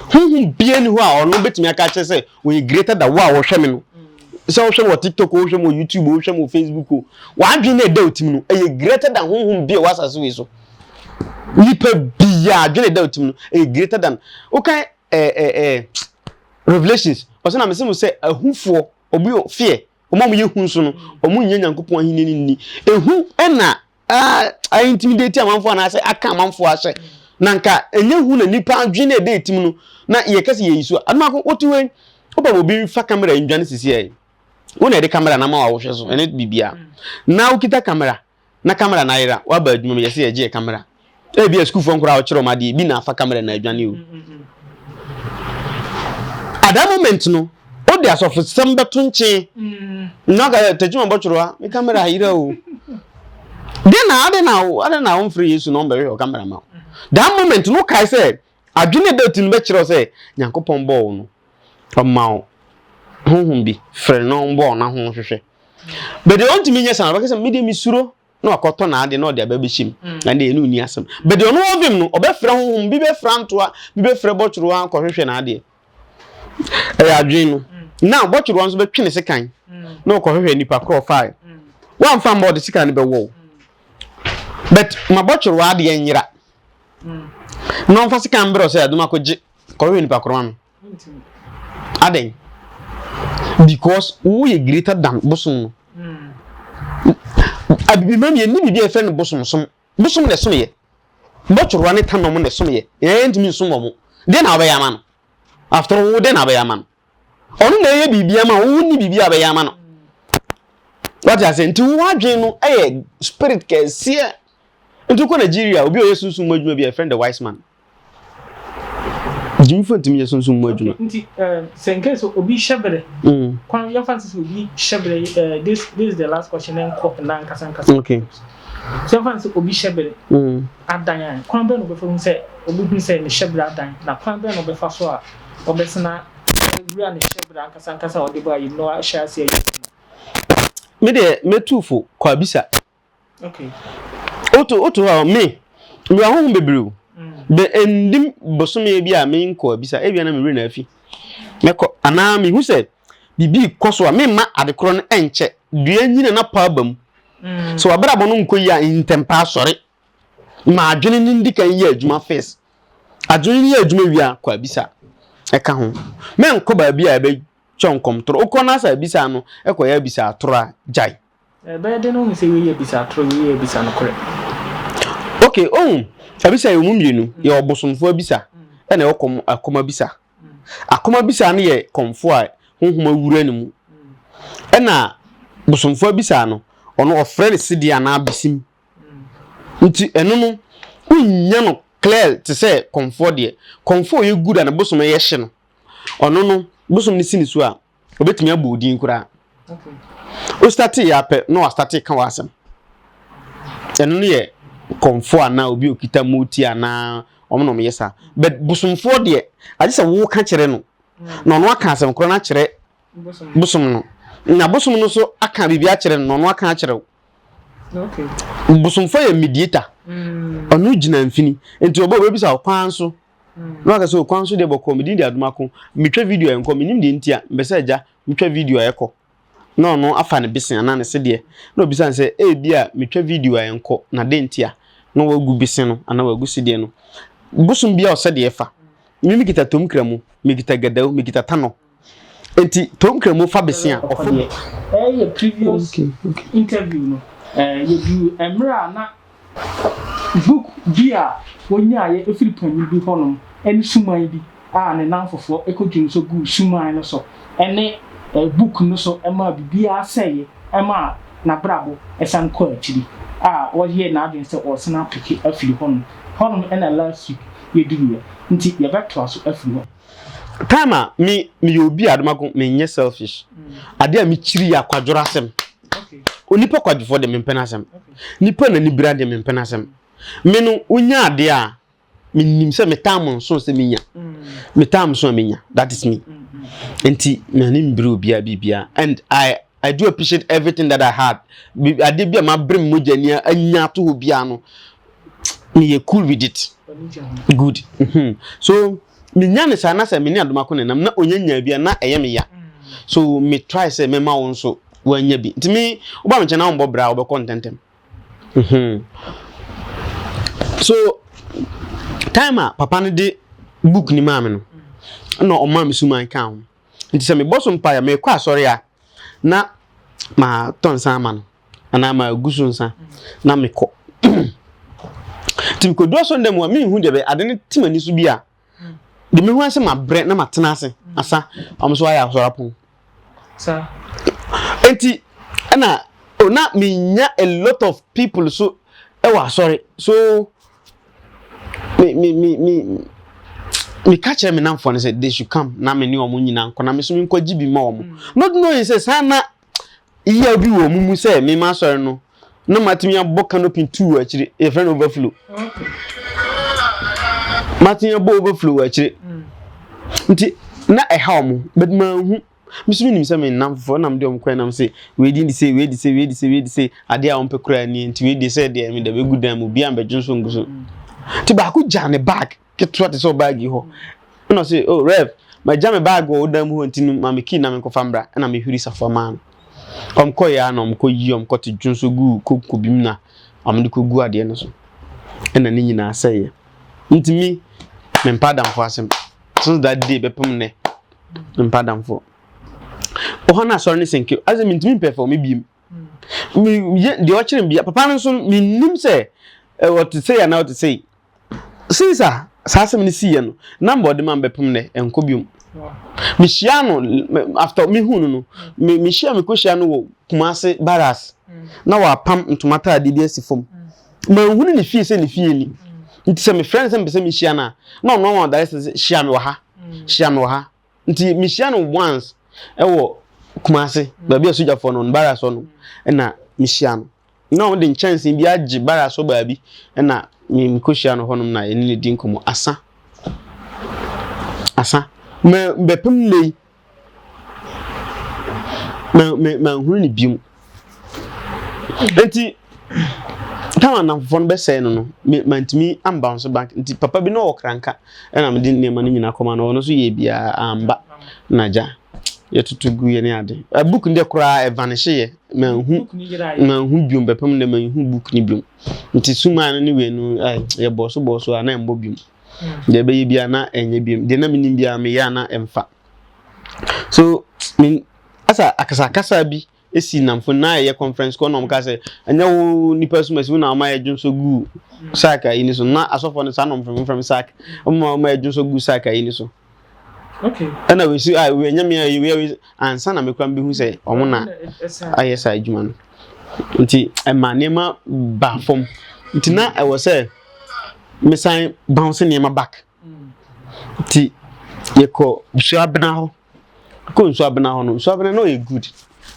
Honhom biara ni hɔ a ɔno bɛtumi aka akyerɛ sɛ ɔyɛ greater than wo a wɔhwɛ me no. Sɛ wohwɛ me wɔ TikTok, wohwɛ me wɔ YouTube, wohwɛ me wɔ Facebook o, w'adwen na ɛda wo tim no ɛyɛ greater than honhom bi a ɛwɔ asase wei so. Nipa biara adwen ɛda wo tim no ɛyɛ greater than. Wokan ɛɛ ɛɛ Revelations, ɔsɛ na mese mo sɛ ahufoɔ obi wɔ fear Wɔn a wɔyɛ hu nso no, wɔnnya Nyankopɔn ahenni no nni. Ehu na a intimidate amanfoɔ anaasɛ aka amanfoɔ ahyɛ. Na nka ɛnyɛ hu na nipa adwene na ɛda etim no na yɛka sɛ yɛyi so. Adomako, wote hɔ yi, wopɛ ma obi fa kamera ndwane sisi ɛ. Wo na ɛde kamera no ama wo a wohwɛ so, ɛne biribiara. Na wokita kamera. Na camera no ayera, waba adwuma mu yɛse yɛgye yɛ camera. Ebia sukuufoɔ nkoraa a wokyerɛ wɔn adeɛ bi na afa camera no adwane o. At that moment no, wode asɔfosɛm bɛto nkyen. Na aka sɛ, Takyima bɔtworowa, me camera ayera o. Deɛ na ade na ade na womfrɛ Yesu na ɔmbɛhwehwɛ wo camera ma wo. That moment no wokae sɛ adwene a ɛda wo ti no bɛkyerɛ wo sɛ Nyankopɔn bɔɔ wo no, ɔma wo honhom bi, frɛ no na ɔmbɔ wo na ho hwehwɛ. But deɛ ɔntumi nyɛ saa no, ɔbɛka sɛ me deɛ mesuro na wakɔtɔ n'adeɛ na ɔde aba bɛhyɛ mu. Mm. Na deɛ ɛne ɔni asɛm. But deɛ ɔno ɔvem no, ɔbɛfrɛ honhom, bi bɛfrɛ antoa, bi bɛfrɛ bɔtworowa kɔhwehwɛ n'adeɛ. Ɛyɛ adwene no. Mm. Now bɔtworowa nso bɛtwe ne sekan mm. na ɔkɔhwehwɛ nipa korɔ ɔfae. Wamfa mma ɔde sekan no bɛwɔ wo. But ma bɔtworowa adeɛ nyera. Na ɔmfa sekan mbrɛ sɛ adom akɔgye kɔhwehwɛ nipa korɔ ma me. Adɛn? Because woyɛ greater than bosom no. Abibimam yɛnni biribi a yɛfrɛ no bosomsom. Bosom na ɛsom yɛ. Bɔtworowa ne tanɔm na ɛsom yɛ. Yɛn ntumi nsom wɔn. Deɛ na wobɛyɛ ama no? After all, wo deɛ na wobɛyɛ ama no? Ɔno na ɛyɛ biribi ama wo, wonni biribi a wobɛyɛ ama no. Wate ase? Nti wo adwene no yɛ spirit kɛseɛ. Nti wokɔ Nigeria, obi a ɔyɛ sunsum mu adwuma bi a yɛfrɛ no the wise man. Gyimfo ntumi nyɛ sunsum mu adwuma. Nti sɛ in case obi hyɛ berɛ mm. kwan yɛmfa no sɛ obi hyɛ berɛ eh, this this is the last question nkɔ nna nkasa nkasa. Okay. Sɛ yɛmfa no sɛ obi hyɛ berɛ mm. adan a kwan bɛn na ɔbɛfa hu sɛ obi hu sɛ ne hyɛ berɛ adan na kwan bɛn na ɔbɛfa so a ɔbɛsena wura ne hyɛ berɛ ankasa ankasa a ɔde bɔ ayi no ahyɛ ase ayi. Me deɛ mɛtu fo kɔ abisa. Woto woto hɔ a me mewɔ ahonhom bebree o. Bɛ ɛndim bosome bi a menkɔ abisa ebia na me werɛ na afi. Mɛkɔ anaa mehu sɛ biribi rekɔ so a memma ade korɔ no ɛnkyɛ. Dua nyina na pɔ aba mu. Sɛ w'abrabɔ no nkɔ yie a ntɛmpa sɔre. Ma adwene no ndi kan yɛ adwuma first. Adwene no yɛ adwuma wie a kɔ abisa ɛka ho. Mɛnkɔ baabi a ɛbɛkyɛ nkɔmtorɔ. Wokɔ na sɛ abisa no ɛkɔyɛ abisa atorɔ a gyae. Ɛbɛyɛ dɛn ahu sɛ wei yɛ abisa atoro, wei yɛ abisa nokorɛ? Ok, ohu, abisa yɛ mu mmienu, yɛ ɔbosomfoɔ abisa, ɛna ɛwɔ kɔm, akɔm abisa. Akɔm abisa no yɛ kɔmfoɔ a honhom awura ne mu. Ɛna bosomfoɔ abisa no, ɔno ɔfrɛ no sedeɛ anaa besim. Nti ɛno no, wonnya no clear te sɛ kɔmfoɔ deɛ. Kɔmfoɔ a ɔyɛ good a ne bosom yɛ hye no, ɔno no, bosom no si ne so a, Obetumi abɔ wo din koraa. Wo startee yɛ apɛ na wastartee ka w'asɛm. Ɛno no yɛ kɔmfoɔ anaa obi a okita moti anaa wɔn na wɔyɛ saa. But bosomfoɔ deɛ, agye sɛ woka kyerɛ no na ɔno aka asɛm korɔ no akyerɛ bosom no. Na bosom no nso aka biribi akyerɛ no na ɔno aka akyerɛ wo. Bosomfoɔ yɛ mediator. Ɔno gyina mfini. Nti ɔbɛ obebisa wo kwan so. Na waka sɛ okwan so deɛ bɔkɔɔ, me din de Adomako, metwa video a ɛnkɔ, menim deɛ nti a, mepɛ sɛ agya, metwa video a ɛkɔ. Na ɔno afa ne bese anaa ne sedeɛ, na obisa no sɛ, ebia metwa video a ɛnkɔ, na dɛn nti a? Na wagu bese no anaa wagu sedeɛ no. Bosom biara ɔsɛ deɛ ɛfa. Me mekita tomkramu, mekita gadawu, mekita tanɔ. Enti tomkramu fa bese a, ɔfa bi. Ɛyɛ previous interview no, yɛduu mmerɛ a na Book bi a wonyaeɛ firi panin bi hɔnom ne suman bi a ne nnamfofoɔ kɔdwonsɔ guu suman no so ne book no so maa biribiara sɛeɛ maa n'abrabɔ sane kɔɔ akyiri a ɔyɛɛ n'adwene sɛ ɔresane apeke afiri hɔnom. Hɔnom na last week yɛduruiɛ nti yɛbɛtoa so afiri hɔ. Time a me meyɛ obi a adomako menyɛ selfish. Ade a mekyiri yɛ akwadworɔ asɛm. Onipa kwadwofoɔ de mempɛ n'asɛm. Nipa n'ani bira de mempɛ n'asɛm. Me no wonya adeɛ a menim sɛ me time nso sɛ menya. Me time nso a menya. That is me. Nti m'ani mbere obiara biribiara and I I do appreciate everything that I had. Adeɛ bi a mabrɛ me mogya ni anya ato hɔ biara no meyɛ cool with it. Good. Mm-hmm. So menya ne saa na sɛ me ne Adomako na ɛnam na onya nyaa bi a na ɛyɛ me ya. So me try sɛ mɛma wo nso wanya bi. Nti me woba me nkyɛn na wombɔ bra a wobɛkɔ ntɛntɛm. Mm-hmm. So time a papa no de book ni maa me no na ɔmaa me suman kaa ho. Nti sɛ mebɔ so mpaeɛ a mekɔ asɔre a na matɔ nsa ama no anaa magu so nsa na mekɔ. Nti mekɔdu asɔre dɛm a menhu deɛ bɛyɛ ade no te m'ani so bi a deɛ mehu ara sɛ mabrɛ na matena ase asa wɔn nso ayɛ asɔre apɔn. Nti ɛna oh, na menya a lot of people so ɛwɔ asɔre so me me me me meka kyerɛ me namfoɔ no sɛ they should come na me ne wɔn nyinaa nkɔ na me nso menkɔgye bi ma wɔn not knowing sɛ saa na yaw bi wɔ wɔn mu sɛ mema asɔre no na matumi abɔ canopy tu wɔ akyire yɛfrɛ no overflow matumi abɔ overflow wɔ akyire nti na ɛha wɔn but manhu Me nso menim sɛ me nnamfofoɔ na mede wɔn kɔɛ nam sɛ wei din de sei, wei de sei, wei de sei, wei de sei, adeɛ a wɔmpɛ koraa nie, nti wei deɛ sɛ deɛ mede bɛgu dan mu, obiara mbɛdwo nso ngu so. Nti baako gyaa ne bag ketewa te sɛ ɔbag yi hɔ. Ɛna ɔse, oh Rev, magya me bag wɔ wo dan mu hɔ nti no ma me key na menkɔfa mbra. Ɛna mehuri safoa maa no. Wɔn kɔeɛ ara na wɔn kɔyi wɔn kɔte dwo nso guu konko bi mu na wɔn de kɔgu adeɛ no so. Ɛna ne nyinaa sɛeɛ. Nti me, mempɛ adamfoɔ asɛm. Since that day bɛpem nnɛ. Mpa adamfo. Ɔhɔ na asɔre no sɛnke. Asɛ mentumi mpɛfɔme biem. Meyɛ deɛ ɔkyerɛ me bia. Papa no nso mennim sɛ ɔte sei anaa ɔte sei. Since a saa asɛm no siiɛ no, number ɔde ma me bɛpem nnɛ ɛnkɔ biom. Mehyia no after mehu no no, mehyia mekɔhyia no wɔ Kumase Barras na wapam ntoma ataadeɛ bi asi fam. Manhunu ne fie sɛ ne fie ni. Nti sɛ mefrɛ no sɛ mepɛ sɛ mehyia no a, na ɔno ama ɔdare sɛ hyia me wɔ ha. Hyia me wɔ ha. Nti mehyia no once ɛwɔ Kumase, baabi a sogyafoɔ no, barracks hɔ no, ɛna mehyia no. Na wɔde nkyɛnsee bi agye barracks hɔ baabi, ɛna mekɔhyia no hɔnom na yɛne no di nkɔmmɔ. Asa. Asa. Ma bɛpem nnɛ yi, ma ma manhunu no biom. Nti time a nnamfofoɔ no bɛsɛe no no, me mantumi ambounce back. Nti papa bi na ɔwɔ kranka ɛna mede nneɛma no nyinaa kɔma no, ɔno nso yɛɛ biara amba na gya yɛtoto guiɛ ne ade. Book no deɛ koraa ɛvanisheeɛ, manhu manhu biom bɛpem nnɛ manhu book no biom. Nti sumaa no ne wei no yɛbɔɔ so bɔɔ so a na ɛmbɔ biom. Deɛ ɛbɛyɛ biara na ɛnyɛ biom. Deɛ na menim biara meyɛ a na ɛmfa. So me asa akasakasa bi esi nnamfo na ɛyɛ conference kɔ na wɔn ka sɛ ɛnyɛ wo nipa sum asi wo na wɔn ayɛ dwonso gu sack ayi ni so na asɔfo no saa na wɔn fɛm fɛm sack wɔn ma wɔn ayɛ dwonso gu sack ayi ni so. Ɛna wei si a wei ɛnyɛ mi a wei wei ansa na mekura mi hu sɛ wɔn na ayɛ saa adwuma no nti ɛma nneɛma ba fam nti na ɛwɔ sɛ mesan bounce nneɛma back. Nti yɛkɔ Nsuabena hɔ. Kɔ Nsuabena hɔ no, Nsuabena na ɔyɛ good.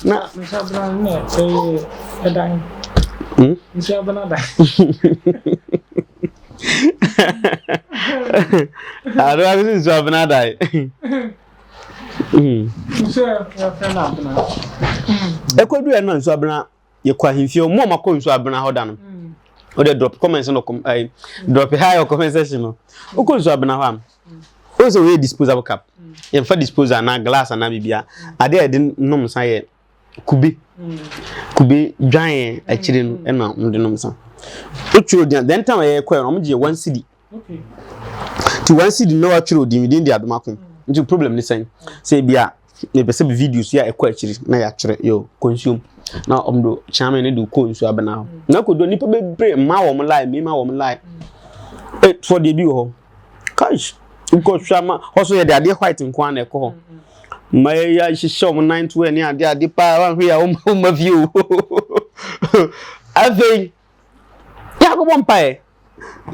Na Nsuabena no na ɛyɛ ɛdan. Hmm? Nsuabena dan. Ado akɔsi Nsuabena dan. Nsuabena abena. Ɛkɔdu ɛno Nsuabena yɛkɔ ahemfie hɔ mo a makɔ nsuo abena hɔ da no wode drop comments no ɛɛ drop hi wɔ comment section no wokɔ nsuo abena hɔ a. Wohu sɛ wei yɛ disposable cup. Yɛmfa disposal anaa glass anaa biribiara. Adeɛ a yɛde nom nsa yɛ kube. Kube dwan akyire no ɛna wɔde nom nsa. Wotwerɛ odin a, then time a yɛkɔɛ no wɔn gye one cedi. Nti one cedi na watwerɛ odin, odin de Adomako. Nti problem ne sɛn? Sɛ ebi a mepɛ sɛ videos yi a ɛkɔ akyiri na yɛatwerɛ yo kɔ nsuom na wɔn do kyame ne de kɔ nsuo abena hɔ. Na kɔdɔ nipa bebree mmaa wɔn line, mmarima wɔn line. E toɔ deɛ bi wɔ hɔ. Cash nkɔhwɛ ama hɔ so yɛde adeɛ white nko ara na ɛkɔ hɔ. Mmaa yi ahyehyɛ wɔn nan to ne adeɛ ade paa wɔahwɛ yɛ a wɔn ma fie o. Afei yɛakɔbɔ mpaeɛ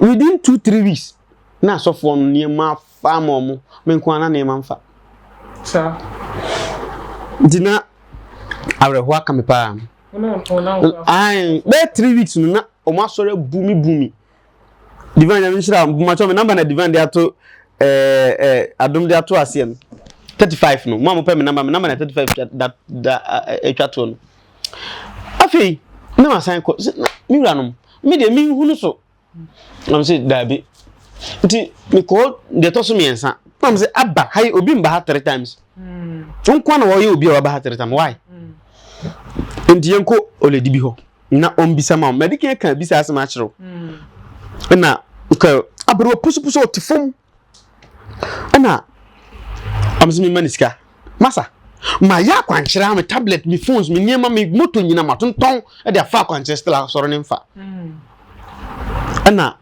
within 2-3 weeks na asɔfoɔ no nneɛma afa ama wɔn, me nko ara na nneɛma mfa. Saa. Nti na awerɛhoɔ aka me paa. Ayi bɛyɛ 3 weeks no na wɔn asɔre abu mi bu mi. Divine, Nyame nhyira wo. Bumatɔ me number na Divine de ato ɛɛ ɛɛ Adom de ato aseɛ no 35 no. Mo a mopɛ me number, me number na 35 da da atwa toɔ no. Afei na masan kɔ sɛ na me wura nom me deɛ menhunu so na mo sɛ daabi. Nti mekɔɔ deɛ ɛtɔ so mmiɛnsa na mo sɛ aba ha yi, obi mba ha three times nko na wɔyɛ obi a waba ha three times, why? Nti yɛnkɔ oledi bi hɔ na ɔmbisa ma wo. Mɛde kan ka bisa asɛm akyerɛ wo ɛna nka aberewa pusupusu ɔte fam ɛna ɔmo sɛ mema ne sika. Masa mayɛ akwankyerɛ a, me tablet, me phones, me nneɛma, me moto nyina matontɔn ɛde afa akwankyerɛ, still asɔre ne mfa. Ɛna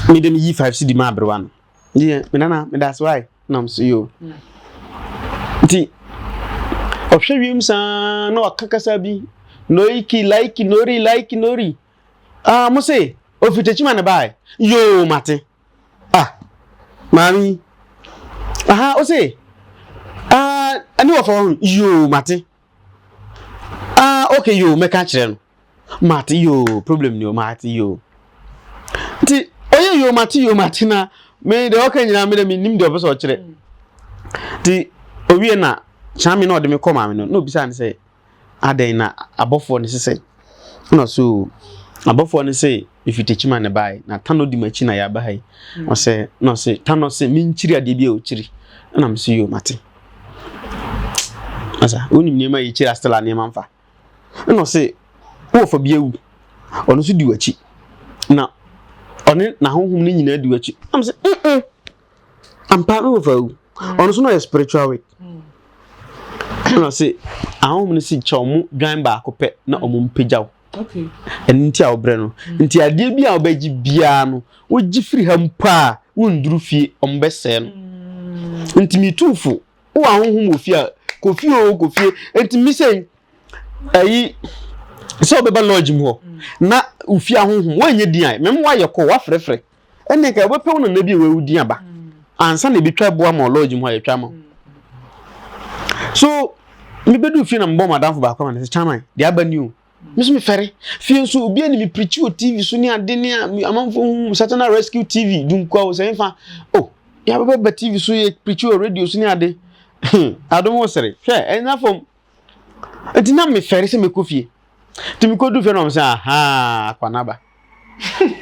mede me yi 5 cedi ma aberewa no deɛ, me nana, meda ase wae. Nam so yo nti ɔhwɛ wiem saa na waka kasa bi noiki laiki nori laiki nori. Ah, mo se ofiri Tekyima ne bae yoo, mate. Ah, maame, aha o se ah, ɛne wɔfa hɔ yoo, mate. Ah, okay, yoo, mɛka kyerɛ no, mate yoo, problem ni o, mate yoo. Nti ɔyɛ yoo, mate yoo, mate na me deɛ ɔka nyinaa me de me nim deɛ ɔpɛ sɛ ɔkyerɛ. Nti owie na kyame na ɔde me kɔ maame no na obisa ne sɛ adɛn na abɔfoɔ no sesɛ na so abɔfoɔ no sɛ efi Tekyima ne bae na tano di m'akyi na yɛaba ha yi. Ɔsɛ na ɔsɛ tano sɛ menkyiri adeɛ bi a ɔkyiri ɛna me so yoo, mate. Asa wonim nneɛma a yɛkyiri astela nneɛma mfa. Ɛna ɔsɛ wowɔfa bi awu, ɔno nso di w'akyi na ɔne n'ahonhom no nyinaa di w'akyi. Ɛna sɛ ampa me wɔfa awu, ɔno nso na ɔyɛ spiritual work. Ɛna ɔsɛ ahonhom no si kyɛ ɔmo dwan baako pɛ na ɔmo mpagya wo. Ɛno nti a wɔbrɛ no nti adeɛ bi a wɔbɛgye biara no, wogye firi ha mpo a wonduru fie ɔmo bɛsɛɛ no. Nti metu fo, wowɔ ahonhom wɔ fie a, kɔ fie o, kɔ fie. Nti mi sɛ ɛyi sɛ wobɛba lodge mu hɔ na ofie ahonhom woanyɛ din a mɛma woayɛ kɔ woafrɛfrɛ ɛne nka wobɛpɛ wo nana bi a wawu din aba ansa na ebitwa boa ma lodge mu hɔ a yɛtwa ma wo. So mebɛdu fie na mebɔ madamfo baako ama no sɛ chairman deɛ aba ni o, me nso mefɛre fie nso obi ani me preach wɔ TV so ne ade ne a amanfoɔ hu Satana Rescue TV dunkwa o sɛ nfa o yɛabɛbɛ TV so yɛ preach wɔ radio so ne ade adom wo sere hwɛ ɛnya fam. Nti na mefɛre sɛ mɛkɔ fie. Nti mekɔdu fie na ɔm sɛ aha akwanaba.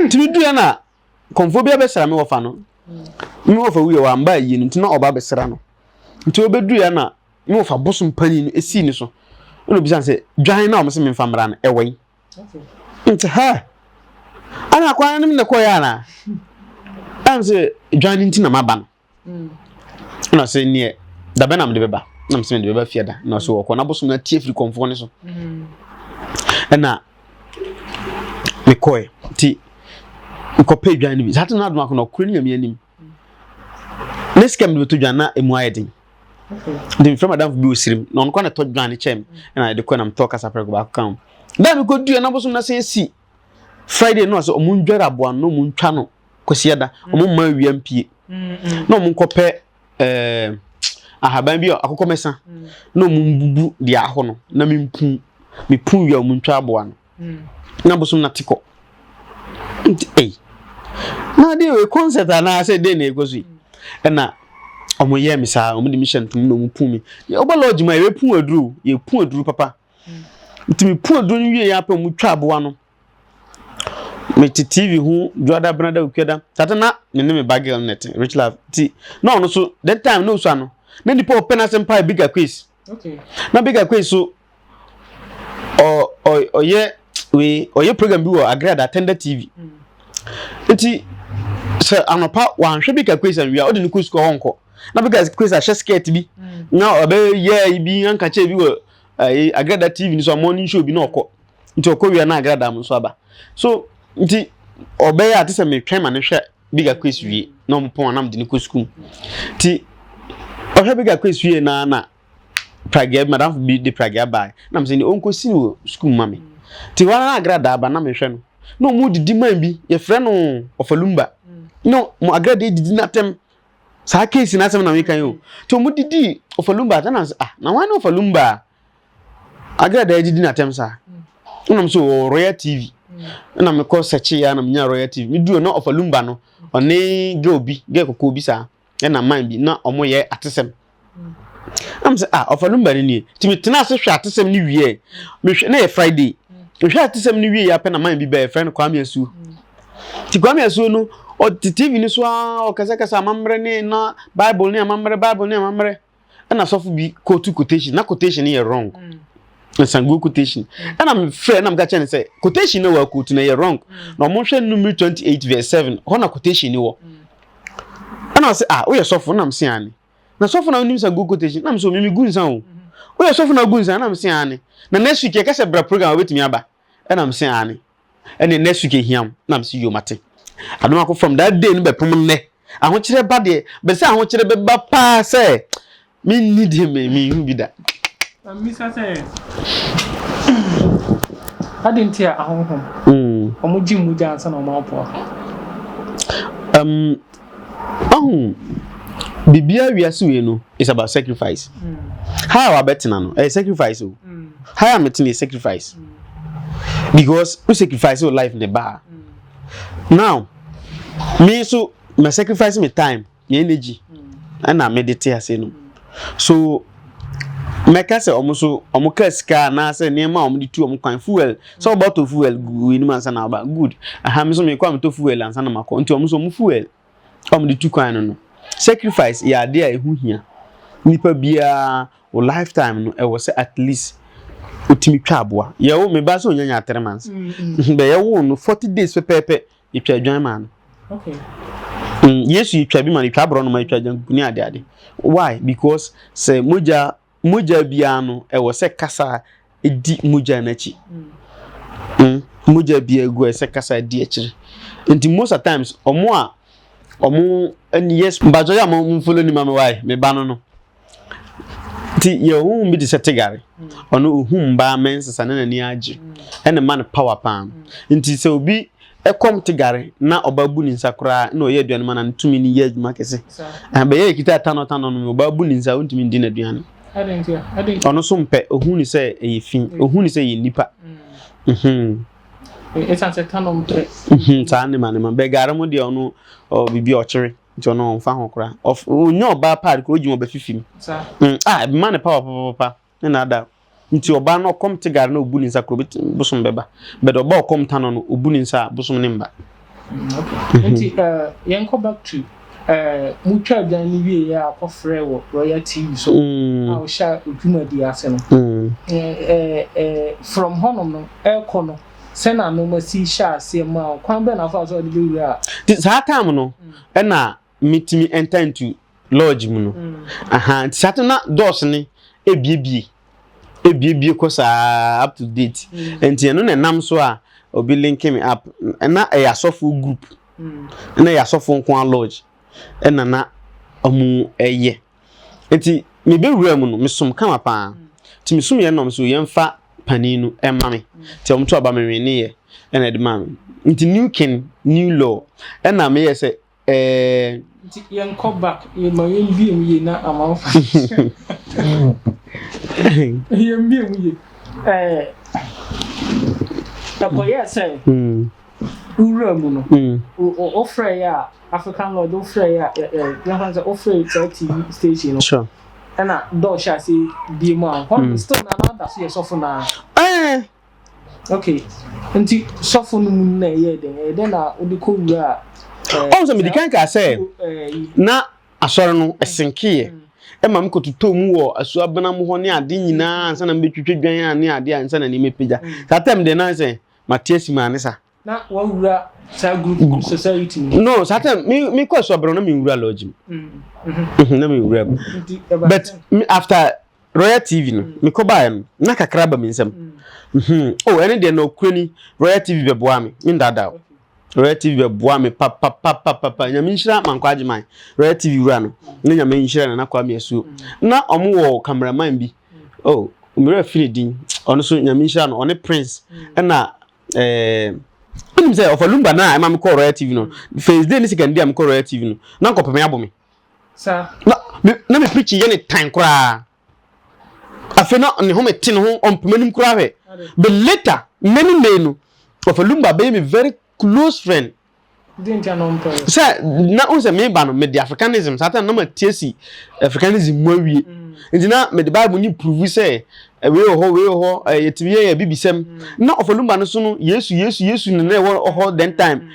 Nti meduɛ na kɔmfoɔ bi abɛsra me wɔfa no. Me wɔfa wuyɛ wamba ayie no nti na ɔba abɛsra no. Nti ɔbɛduɛ na me wɔfa bosom panyin no esii ne so ɛna obisa sɛ dwan na ɔmo sɛ memfa mmra no ɛwɔ yi. Nti ha ana akwan no na kɔyɛ ana ɛna sɛ dwan no nti na maba no. Ɛna sɛ neɛ dabɛ na mede bɛba na mesɛ mede bɛba fiada na so wɔkɔ na bosom no atie firi kɔmfoɔ no so. Ɛna mekɔɛ nti mekɔpɛ dwan no bi saa te no adom akɔ na ɔkora ne Nyame anim ne sika mede bɛtɔ dwan na ɛmu ayɛ den. Nti mefrɛ madamfo bi wɔ sirim na ɔno kɔ na ɛtɔ dwan no kyɛm ɛna yɛde kɔ na metɔ kasa prɛko baako ka ho. Da mekɔdua na bosom no sɛ si Friday no sɛ ɔmo ndware aboa no na ɔmo ntwa no Kwasiada, ɔmo mma awia mpie na ɔmo nkɔpɛ ahaban bi a akokɔ mɛsa na ɔmo mbubu deɛ ahɔ no na mempun mepun wia ɔmo ntwa aboa no na bosom na te kɔ. Nti ei, na adeɛ wei concert anaasɛ dɛn na ɛkɔ so yi? Ɛna ɔmo yɛɛ me saa, ɔmo de me hyɛ ntom na ɔmo pun me. Ɔba lodge mu a yɛbɛpun aduro, yɛpun aduro papa. Nti mepun aduro no wie yɛ apɛ ɔmo twa aboa no. Mete TV ho Dwoada, Benada, Okuada. Tata na me ne me ba girl no te Rich Love. Ti na ɔno so that time na osua no. Na nipa ɔpɛ n'asɛm paa Big Akwes. Okay. Na Big Akwes so ɔ ɔ ɔyɛ wei ɔyɛ program bi wɔ Agrada Tender TV. Mm. Nti sɛ anɔpa wanhwɛ Big Akwes anwia ɔde no kɔ sukuu a ɔnkɔ. Na Big Akwes ahyɛ skirt bi. Mm. Na ɔbɛyɛ bi ankakyɛ bi wɔ ɛyi Agrada TV no so a morning show bi na ɔkɔ. Nti ɔkɔ wia na Agrada mo nso aba. So nti ɔbɛyɛ a te sɛ metwɛn ma no hwɛ Big Akwes wie na ɔmo pɔn a na mede no kɔ sukuu. Nti ɔhwɛ Big Akwes wie na na pragea bi madamfo bi de pragea bae na mesɛ ne ɔnkɔsi no wɔ sukuu ma me. Nti hɔ ara na Agrada aba na mehwɛ no na ɔmo didi man bi yɛfrɛ no Ɔfalumba na ɔmo Agrada didi n'atɛm saa case n'asɛm na meka yi o. Nti ɔmo didi Ɔfalumba atɛm na mesɛ ah na hwan ne Ɔfalumba a Agrada adidi n'atɛm saa ɛna mo so wɔ Royal TV ɛna mekɔ sɛkye ya na menya Royal TV meduru na ɔfa lumba no ɔne girl bi girl kɔkɔɔ bi saa ɛna man bi na ɔmo yɛ atesɛm ɛna mo sɛ ah ɔfa lumba no nie nti metena ase hwɛ atesɛm no wie mehwɛ na yɛ Friday mehwɛ atesɛm no wie yɛ apɛ na man bi bɛyɛ frɛ no Kwame Asuo nti Kwame Asuo no ɔte TV no so aa ɔkasakasa amammerɛ ne na Bible ne amammerɛ Bible ne amammerɛ ɛna sɔfo bi quote quotation na quotation no yɛ wrong mm. nsanguo quotation ɛna mefrɛ na meka kyerɛ no sɛ quotation no wɔ quote no yɛ wrong mm. na ɔmo nhwɛ Numeri 28 verse 7 hɔ na quotation no wɔ ɛna ɔsɛ ah woyɛ sɔfo na mese ane na sɔfo na wonim sanguo quotation na mesɛ mimi gu nsa o mm-hmm. woyɛ sɔfo na gu nsa na mese ane na next week yɛka sɛ bra program wobɛtumi aba ɛna mese ane ɛne next week ehia wo na mese yo mate adomako from that day no bɛpem nnɛ ahokyerɛ ba deɛ bɛ sɛ ahokyerɛ bɛba paa sɛ menni deɛ me menhu bi da. Mmisa sɛ adɛn nti a ahonhom wɔn gye mogya ansa na wɔn aboa? Um, ahu biribiara wiase wei no is about sacrifice. Mm. How a wabɛtena no ɛyɛ sacrifice o. Mm. How a metena yɛ sacrifice. Mm. Because wo sacrifice your life ne ba. Now me nso me sacrifice me time, me energy ɛna me de te ase no. So mɛka sɛ ɔmo so ɔmo ka sika anaasɛ nneɛma a ɔmo de tu ɔmo kwan fuel sɛ ɔba tɔ fuel gu anim ansa na ɔba good aha me nso mekɔ a metɔ fuel ansa na makɔ nti ɔmo so ɔmo fuel a ɔmo de tu kwan no no sacrifice yɛ adeɛ a ɛho hia nipa biara wo lifetime no ɛwɔ sɛ at least wotumi twa aboa yɛwo me ba sɛ ɔnya nya 3 months bɛ yɛwo no 40 days pɛpɛɛpɛ yɛtwa adwan maa no. Okay. Yesu yɛtwa bi ma no, yɛtwa aborɔnoma, yɛtwa agyankuku ne ade ade. Why? Because sɛ mogya mogya biara no ɛwɔ sɛ kasa di mogya no akyi. Mogya biara gu ɛsɛ kasa di akyire. Nti most of times ɔmo a ɔmo ani yɛ mpatsɔ yɛ a mo follow ni ma me why me ba no no. Nti yɛ ohun bi te sɛ Tigare. Ɔno ohun mbaa mɛnsesa na n'ani agye. Ɛna ma no power paa. Nti sɛ obi ɛkɔm Tigare na ɔba bu ne nsa koraa na ɔyɛ aduane ma na ne tumi no yɛ adwuma kɛse. Bɛyɛ ekita tanɔ tanɔ no ɔba bu ne nsa ontumi ndi n'aduane. Ɔno so mpɛ ohun ne sɛ ɛyɛ fi ohun ne sɛ ɛyɛ nipa. Ɛsan sɛ tanɔ mpɛ. Saa ne ma ne ma bɛ gare mo deɛ ɔno ɔ biribi ɔkyere. Nti ɔno ɔmfa ho koraa. Ɔf ɔnya ɔbaa paa koraa ogyina ɔbɛfifi mu. Saa. Ah, ɛma ne power papapapa ne na ada. Nti ɔbaa no ɔkɔm te gare na obu ne nsa koraa obet bosom bɛba. But ɔbaa ɔkɔm ta no no obu ne nsa a bosom ne mba. Okay. Nti uh, yɛnkɔ back to uh, motwa adwan no wie a kɔfrɛ wɔ Royal TV so mm. a wohyɛ odwumadi ase no. Mm. Uh, uh, from hɔnom no ɛkɔ no sɛ na nneɛma si hyɛ aseɛ ma wo kwan bɛn na afa so ɔde bɛwura a. Nti saa time no ɛna metumi enter into lodge mu no. Aha, nti saa time na doors ne ebiebie ebiebie kɔ saa up to date. Nti ɛno na ɛnam so a obi link me up. Na ɛyɛ asɔfo group. Na ɛyɛ asɔfo nko ara lodge ɛna na ɔmo ɛyɛ. Nti mebɛwura mu no mesom kama paa. Nti mesom yɛ nom so yɛmfa panin no ɛma me. Nti ɔmo to aba me weneyɛ ɛna ɛde maa me. Nti new king new law ɛna meyɛ sɛ ɛɛ. Nti yɛnkɔ back ma yɛmbie mu yie na amanfa yɛmbie mu yie ɛɛ ɛkɔyɛɛ sɛ wowura mu no wofrɛ yɛ a African Lodge wofrɛ yɛ a yɛmfa sɛ wofrɛ saa TV station no Sure. ɛna dɔɔ hyɛ ase bie mu a hɔ no still na na da so yɛ sɔfo naa. Ɛɛ. Okay. Nti sɔfo no mu na ɛyɛ dɛn, ɛyɛ dɛn na wode kɔ wura a? Ɔn sɛ mede kan kaa sɛ na asɔre no ɛsenkeeɛ ɛma me kɔtotɔ mu wɔ asuabena mu hɔ ne ade nyinaa ansa na mebɛtwitwa dwan a ne ade ansa na nneɛma pagya. Saa time deɛ na sɛ mate asi maa ne sa. Na wawura saa group society mu? No, saa time me kɔ asuabena na menwura lodge mu. Na menwura mu. But me, after Royal TV no, mekɔ baeɛ no na kakra ba me nsam. Oh, ɛne deɛ na ɔkura ni. Royal TV bɛboa me, mendaadaa o. Royal TV bɛboa me papapapapa. Nyame nhyira Mankɔ Agyeman, Royal TV wura no, ne Nyame nhyira Nana Kwame Asuo. Na ɔmo wɔ cameraman bi, oh, mmerɛ fi ne din, ɔno so Nyame nhyira no, ɔne Prince. Ɛna wonim sɛ ɔfa Lumba na ɛma mekɔ Royal TV no, first day ne second day a mekɔ Royal TV no, na nkɔpɛ me abɔ me. Na me preaching yɛ ne tan koraa. Afei na ne ho me te ne ho, ɔmpem anim koraa hwɛ. But later many may no, ɔfa Lumba bɛyɛ me very close friend. Sɛ na n sɛ meba no, mede Africanism saa time na ma tie si Africanism mu awie, nti na mede Bible ni prove sɛ wei wɔ hɔ, wei wɔ hɔ, yɛtumi yɛ bibisɛm. Na ɔfa Lumba no so no, Yesu, Yesu, Yesu ne na ɛwɔ hɔ then time.